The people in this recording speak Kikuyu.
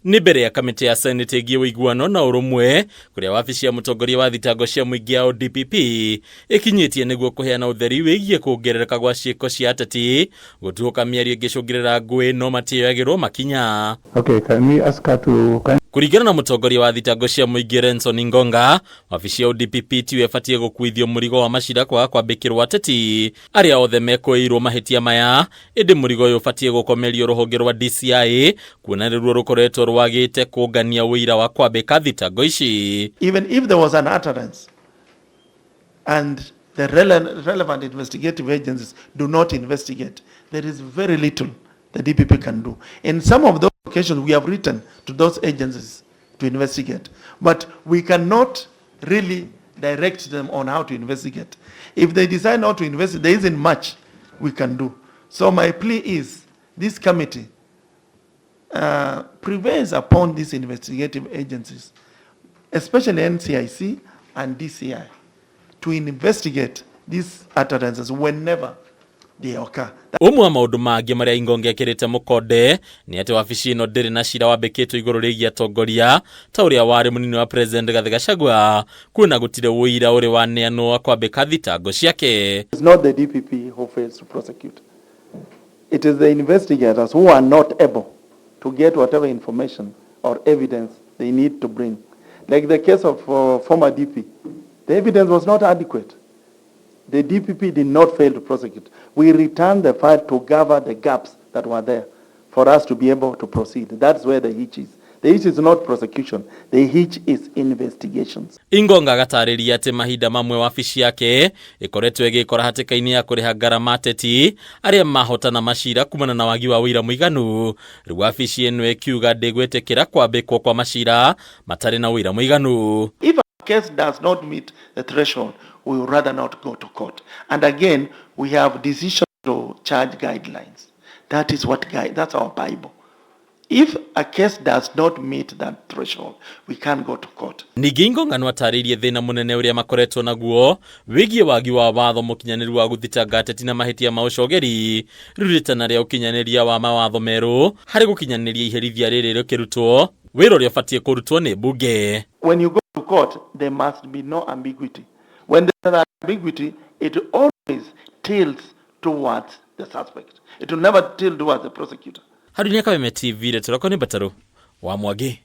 Nĩ mbere ya kamĩtĩ ya Senate ĩgiĩ ũiguano na ũrũmwe kũrĩa wabici ya mũtongoria wa thitango cia mũingĩ ya ODPP ĩkinyĩtie nĩguo kũheana ũtheri wĩgiĩ kuongerereka gwa ciĩko cia ateti gũtuũka mĩario ĩngĩcũngĩrĩra ngũĩ no matioyagĩrwo makinya. Okay, can we ask her to Kũringana na mũtongoria wa thitango cia mũingĩ Renson Ingonga, wabici ya ODPP tiyo ĩbatiĩ gũkuithio mũrigo wa macira kwaga kwambĩkĩrwo ateti arĩa othe mekũĩirwo mahĩtia maya, ĩndĩ mũrigo ũyũ ũbatiĩ gũkomerio rũhonge rwa DCI kuona nĩruo rũkoretwo rwagĩte kũngania ũira wa kwambĩka thitango ici. Even if there was an utterance and the relevant investigative agencies do not investigate, there is very little the DPP can do. In some of those occasions, we have written to those agencies to investigate, but we cannot really direct them on how to investigate. If they decide not to investigate, there isn't much we can do. So my plea is, this committee prevails upon these investigative agencies, especially NCIC and DCI, to investigate these utterances whenever they occur. Ũmwe wa maũndũ mangĩ marĩa Ingonga ekĩrĩte mũkonde nĩ atĩ wabici ĩno ndĩrĩ na cira wambĩkĩtwo igũrũ rĩgiĩ atongoria ta ũrĩa warĩ mũnini wa President Rigathĩ Gachagua, kuona gũtirĩ ũira ũrĩ waneanwo wa kwambĩka thitango ciake. It's not the DPP who fails to prosecute. It is the investigators who are not able to get whatever information or evidence they need to bring. Like the case of former DP, the evidence was not adequate. The DPP did not fail to prosecute. We returned the file to cover the gaps that were there for us to be able to proceed. That's where the hitch is. The hitch is not prosecution. The hitch is investigations. Ingonga agatarĩria atĩ mahinda mamwe wabici yake ĩkoretwo ĩgĩkora hatĩka-inĩ ya kũrĩha ngarama ateti arĩa mahotana macira kumana na wagi wa ũira mũiganu. Rĩu wabici ĩno ĩkiuga ndĩgwĩtĩkĩra kwambĩkwo kwa macira matarĩ na ũira mũiganu. If a case does not meet the threshold, we would rather not go to court. And again, we have decision to charge guidelines. That is what guide, that's our Bible. If a case does not meet that threshold, we can't go to court. Ningĩ Ingonga no atarĩirie thĩna mũnene ũrĩa makoretwo naguo wĩgiĩ wagi wa watho mũkinyanĩru wa gũthitanga ateti na mahĩtia ma ũcogeri. Rĩu rĩtana rĩa ũkinyanĩria wa mawatho merũ harĩ gũkinyanĩria iherithia rĩrĩ rĩkĩrutwo, wĩra ũrĩa ũbatiĩ kũrutwo nĩ mbunge. When you go to court, there must be no ambiguity. When there is ambiguity, it always tilts towards the suspect. It will never tilt towards the prosecutor. Harũni Kameme TV, rĩtũrako nĩ Mbatarũ wa Mwangi.